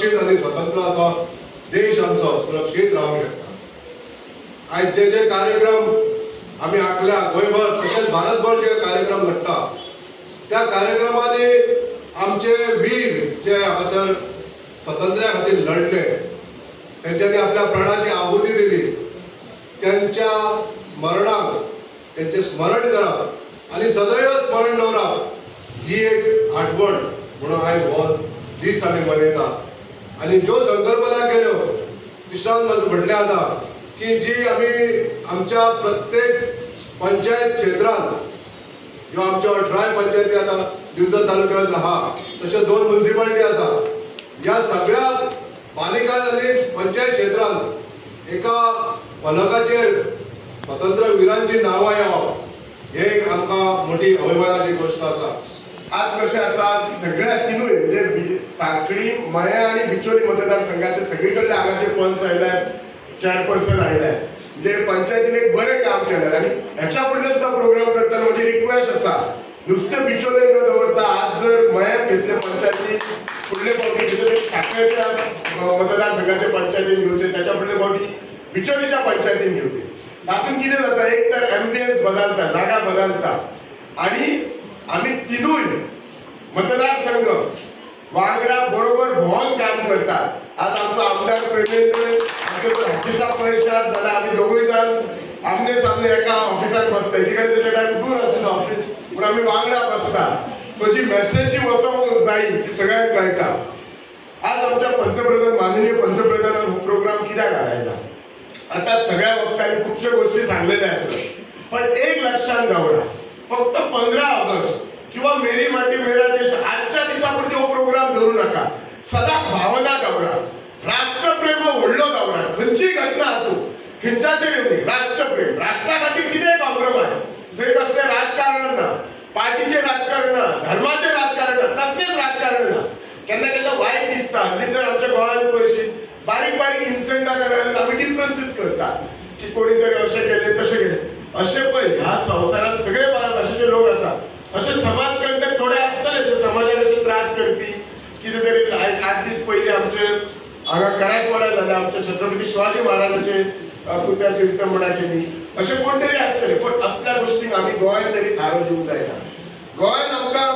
सुरक्षीत आनी स्वतंत्र असो देश आमचो सुरक्षीत रावंक शकता. आयज जे जे कार्यक्रम आमी आंखल्या गोंयभर तशेंच भारतभर जे कार्यक्रम घडटा त्या कार्यक्रमांनी आमचे वीर जे हांगासर स्वातंत्र्या खातीर लढले, तेंच्यांनी आपल्या प्राणाची आहुती दिली, त्यांच्या स्मरणाक त्यांचे स्मरण करप आनी सदैव स्मरण दवरप ही एक आठवण म्हणून आयज हो दीस आमी मनयता. आनी ज्यो संकल्पना केल्यो कृष्णान म्हटलें आतां की जी आमी आमच्या प्रत्येक पंचायत क्षेत्रांत ज्यो आमच्यो 18 पंचायती आतां दिवचल तालुक्यांत आहा तश्यो 2 म्युनिसिपालिटी आसा, ह्या सगळ्या पालिका आनी पंचायत क्षेत्रांत एका फलकाचेर स्वतंत्र विरांची नांवां येवप हे एक आमकां मोठी अभिमानाची गोश्ट आसा. आज कशें आसा सगळ्या तिनूय म्हणजे सांखळी, मळ्या आनी बिचोली मतदारसंघाचे सगळी कडले हांगाचे पंच आयल्यात, चेअरपर्सन आयल्यात, म्हणजे पंचायतीन एक बरें काम केलें. आनी हेच्या फुडले सुद्दां प्रोग्राम करतना म्हजी रिक्वेस्ट आसा, नुस्तें बिचोले न दवरता आज जर मळ्यात घेतले पंचायती फुडले फावटी बिचोले सांखळेच्या मतदारसंघाचे पंचायतीन घेवचे, त्याच्या फुडले फावटी बिचोलीच्या पंचायतीन घेवचे. तातूंत कितें जाता, एक तर एम्बियन्स बदलता, जागा बदलता आनी आमी तिनूय मतदारसंघ वांगडा बरोबर भोंवन काम करतात. आज आमचो आमदार प्रेमेंद्र आमचे ऑफिसाक पळयशात जाल्यार आमी दोगूय जाण आमने सामने एका ऑफिसाक बसता, एकी कडेन तेच्या टायम दूर आशिल्लो ऑफिस, पूण आमी वांगडा बसता. सो जी मेसेज जी वचोंक जाय ती सगळ्यांक कळटा. आज आमच्या पंतप्रधान माननीय पंतप्रधानान हो प्रोग्राम कित्याक हाडयला, आतां सगळ्या वक्त्यांनी खुबश्यो गोश्टी सांगलेल्यो आसत, पण एक लक्षात दवरा, फक्त 15 ऑगस्ट किंवा मेरी माटी मेरा देश आजच्या दिसा पुरती हो प्रोग्राम धरू नका. सदांच भावना दवरा, राष्ट्रप्रेम हो व्हडलो दवरा. खंयचीय घटना आसूं, खंयच्याचेर येवनी, राष्ट्रप्रेम, राष्ट्रा खातीर कितेंय कॉम्प्रोमायज, थंय कसलें राजकारण ना, पार्टीचें राजकारण ना, धर्माचें राजकारण ना, कसलेंच राजकारण ना. केन्ना केन्ना वायट दिसता हल्ली जर आमच्या गोंयांत पळयशी बारीक बारीक इन्सिडंटा कडल्यान आमी डिफरन्सीस करता की कोणी तरी अशें केलें तशें केलें. अशें पळय ह्या संवसारांत सगळे भाशेचे लोक आसा, अशे समाज कंटक थोडे आसतले जे समाजाक अशे त्रास करपी कितें तरी. 8 दीस पयलीं आमचे हांगा करासवाडा जाले, आमच्या छत्रपती शिवाजी महाराजाचे पुतळ्याची विटंबणा केली, अशे कोण तरी आसतले. पण असल्या गोष्टींक आमी गोंयांत तरी थारो दिवंक जायना. गोंयांत आमकां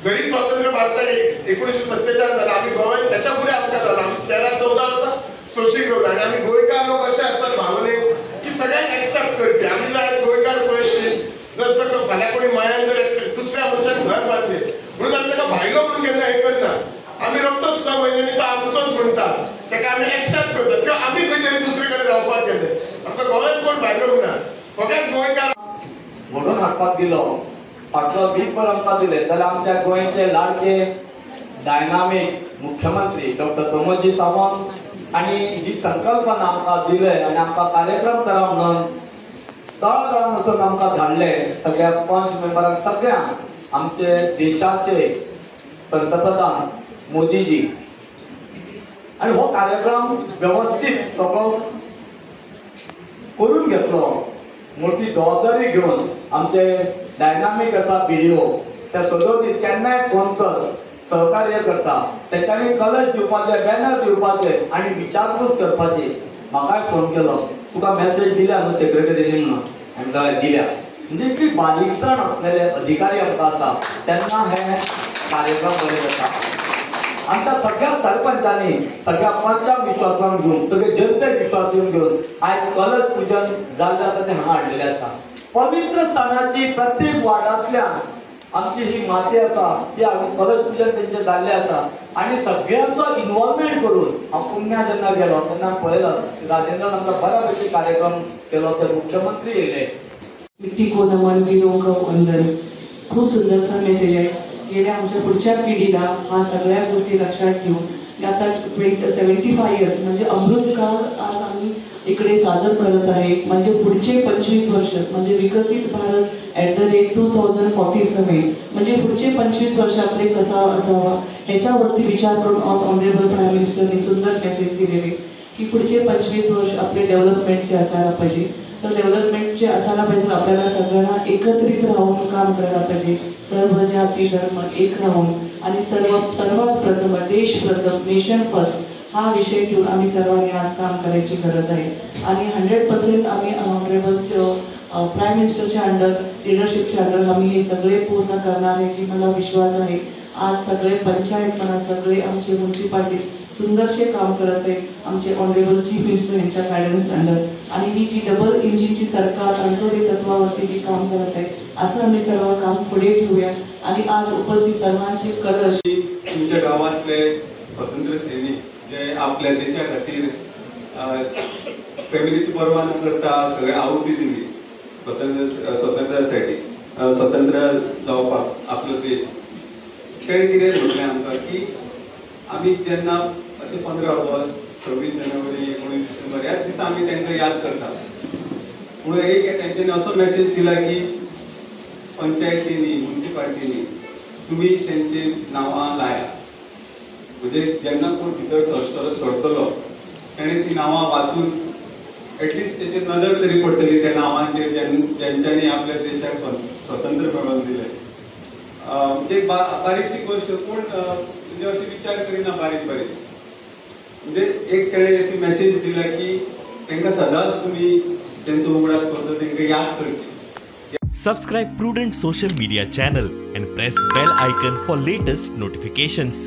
जरी स्वतंत्र भारताक 1947 जाला, आमी गोंयांत त्याच्या फुडें आमकां जाला, आमी 13-14 वर्सां सोंशीक रावले. आनी आमी गोंयकार लोक अशे आसतात भावनेक की सगळ्यांक एक्सेप्ट करपी. आमी जर आयज गोंयकार पळयशी जर सगळं फाल्यां कोणी मायान जर दुसऱ्या मनशान घर बांदलें म्हणून आमी ताका भायलो म्हणून केन्ना हें करना, आमी रोखडोच 6 म्हयन्यांनी तो आमचोच म्हणटा, ताका आमी एक्सेप्ट करतात किंवा आमी खंय तरी दुसरे कडेन रावपाक गेले. आमकां गोंयांत कोण भायलो म्हणना, फकत गोंयकार म्हणून हाडपाक दिलो. फाटलो वीकभर आमकां दिले जाल्यार आमच्या गोंयचे लाडके डायनामीक मुख्यमंत्री डॉक्टर प्रमोदजी सावंत आनी ही संकल्पना आमकां दिले आनी आमकां कार्यक्रम करा म्हणून तळागाळान वचून आमकां धाडले. सगळ्या पंच मेंबरांक सगळ्यांक आमचे देशाचे पंतप्रधान मोदीजी आनी हो कार्यक्रम वेवस्थीत सगळो करून घेतलो. मोठी जबाबदारी घेवन आमचे डायनामीक आसा बीडीओ त्या सदोदीत केन्नाय फोन कर सहकार्य करता, तेंच्यांनी कलश दिवपाचे, बॅनर दिवपाचे आनी विचारपूस करपाची. म्हाकाय फोन केलो, तुका मेसेज दिल्या न्हू सेक्रेटरीनी म्हणून, हांवें दिल्या. म्हणजे इतली बारीकसाण आसलेले अधिकारी आमकां आसा तेन्ना हे कार्यक्रम बरे जाता. आमच्या सगळ्या सरपंचांनी सगळ्या पंचांक विश्वासान घेवन, सगळे जनतेक विश्वासान घेवन आयज कलश पूजन जाल्लें आसा तें हांगा हाडलेलें आसा. पवित्र स्थानाची प्रत्येक वार्डांतल्यान आमची ही माती आसा ती आमी कलश पूजन तेंचें जाल्लें आसा आनी सगळ्यांचो इन्वॉल्वमेंट करून हांव पुण्या जेन्ना गेलो तेन्ना पळयलो राजेंद्रान आमकां बऱ्या पैकी कार्यक्रम केलो. ते मुख्यमंत्री येयले. मिट्टी को नमन, वीरों को वंदन. खूप सुंदरसा मेसेज आहे. गेल्या आमच्या पुढच्या पिढीला हा सगळ्या गोष्टी लक्षात ठेवून आता 75 इयर्स म्हणजे अमृतकाळ आज आम्ही इकडे साजर करत आहे. म्हणजे पुढचे 25 वर्ष म्हणजे विकसित भारत @2047 म्हणजे पुढचे 25 वर्ष आपले कसा असावा ह्याच्यावरती विचार करून आज ऑनरेबल प्राईम मिनिस्टरनी सुंदर मेसेज दिलेले की पुढचे 25 वर्ष आपले डेव्हलपमेंटचे असायला पाहिजे. तर डेव्हलपमेंटचे असायला पाहिजे, आपल्याला सगळ्यांना एकत्रित राहून काम करायला पाहिजे, सर्व जाती धर्म एक राहून आणि सर्वात प्रथम देश प्रथम, नेशन फर्स्ट हा विषय घेऊन आम्ही सर्वांनी आज काम करायची गरज आहे. आणि 100% आम्ही ऑनरेबल प्राईम मिनिस्टरच्या अंडर, लिडरशिपच्या अंडर आम्ही हे सगळे पूर्ण करणार याची मला विश्वास आहे. आज सगळे पंचायत म्हणा, सगळे आमचे म्युन्सिपाल्टी सुंदरसे काम करत आहे आमचे ऑनरेबल चीफ मिनिस्टर यांच्या गायडन्स अंडर. आणि ही जी डबल इंजिनची सरकार अंत्योदय तत्वावरती जी काम करत आहे, असं आम्ही सर्व काम पुढे ठेवूया. आणि आज उपस्थित सर्वांचे कलश तुमच्या गावातले स्वतंत्र सैनिक जे आपल्या देशा खातीर फॅमिलीची पर्वा न करता सगळे आहुती दिली स्वतंत्रासाठी, स्वतंत्र जावपाक आपलो देश, तेणें कितें म्हटलें आमकां की आमी जेन्ना अशें 15 ऑगस्ट, 26 जानेवारी, 19 डिसेंबर ह्याच दिसा आमी तांकां याद करता. पूण एक तेंच्यांनी असो मॅसेज दिला की पंचायतींनी, म्युन्सिपाल्टींनी तुमी तेंची नांवां लाया, म्हणजे जेन्ना कोण भितर सरतलो तेणें ती नांवां वाचून एटलिस्ट तेचेर नजर तरी पडटली त्या नांवांचेर ज्यांच्यांनी आपल्या देशाक स्वतंत्र मेळोवन दिलें. म्हणजे बारीकशी गोश्ट, पूण म्हणजे अशें विचार करिना बारीक बारीक. म्हणजे एक तेणें अशी मॅसेज दिला की तांकां सदांच तुमी तेंचो उगडास करता, तांकां याद करची. Subscribe Prudent Social Media channel and press bell icon for latest notifications.